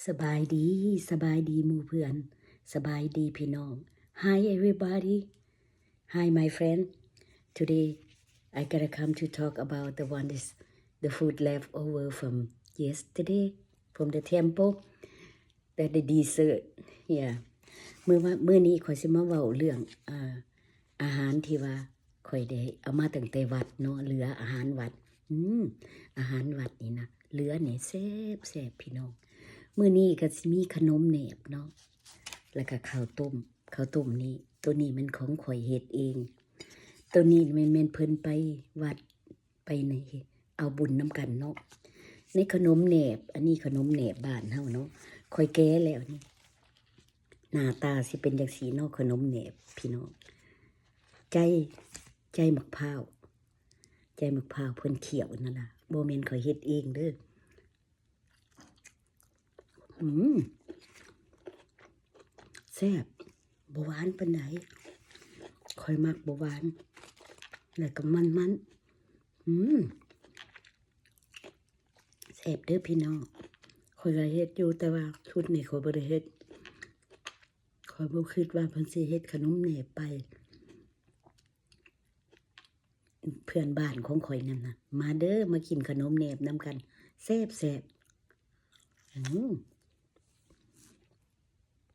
ສະບາຍດີ, ສະບາຍດີໝູ່ເພື່ອນ, ສະບາຍດີພີ່ນ້ອງ. Hi everybody. Hi my friend. Today I gotta come to talk about the one is the food left over from yesterday from the temple, that the dessert. Yeah. ມື້ວາ ມື້ນີ້ຂ້ອຍຊິມາເວົ້າເລື່ອງ ອາ ອາຫານທີ່ວ່າຂ້ອຍໄດ້ເອົາມາຕັ້ງແຕ່ວັດເນາະ, ເຫຼືອອາຫານວັດ. ອືມ ອາຫານວັດນີ້ນະ ເຫຼືອນີ້ແຊບໆ ພີ່ນ້ອງ. ມື້ນີ້ກໍຊິມີຂະໜົມແໜບເນາະ ແລ້ວກໍເຂົ້າຕົ້ມ. ເຂົ້າຕົ້ມນີ້ ໂຕນີ້ແມ່ນຂອງຂ້ອຍເຮັດເອງ. ໂຕນີ້ແມ່ນ ແມ່ນເພິ່ນໄປວັດ ໄປໃນ ເອົາບຸນນຳກັນເນາະ. ໃນຂະໜົມແໜບ, ອັນນີ້ຂະໜົມແໜບບ້ານເຮົາເນາະ, ຂ້ອຍແກະແລ້ວນີ້. ໜ້າຕາຊິເປັນຈັ່ງຊີ້ເນາະ, ຂະໜົມແໜບພີ່ນ້ອງ. ໃຈ ໃຈໝາກພ້າວ, ໃຈໝາກພ້າວເພິ່ນຂ້ຽວນັ້ນນະ, ບໍ່ແມ່ນຂ້ອຍເຮັດເອງເດີ້. ອືມ ແຊບ, ບໍ່ຫວານປານໃດ. ຂ້ອຍມັກບໍ່ຫວານ ແລ້ວກໍມັນໆ. ອືມ ແຊບເດີ້ພີ່ນ້ອງ. ຂ້ອຍກໍເຮັດຢູ່, ແຕ່ວ່າຊຸດນີ້ຂ້ອຍບໍ່ໄດ້ເຮັດ. ຂ້ອຍບໍ່ຄິດວ່າເພິ່ນຊິເຮັດຂະໜົມແໜບໄປ. ເພື່ອນບ້ານຂອງຂ້ອຍນັ້ນນະ, ມາເດີ້ ມາກິນຂະໜົມແໜບນຳກັນ, ແຊບໆ. ອືມ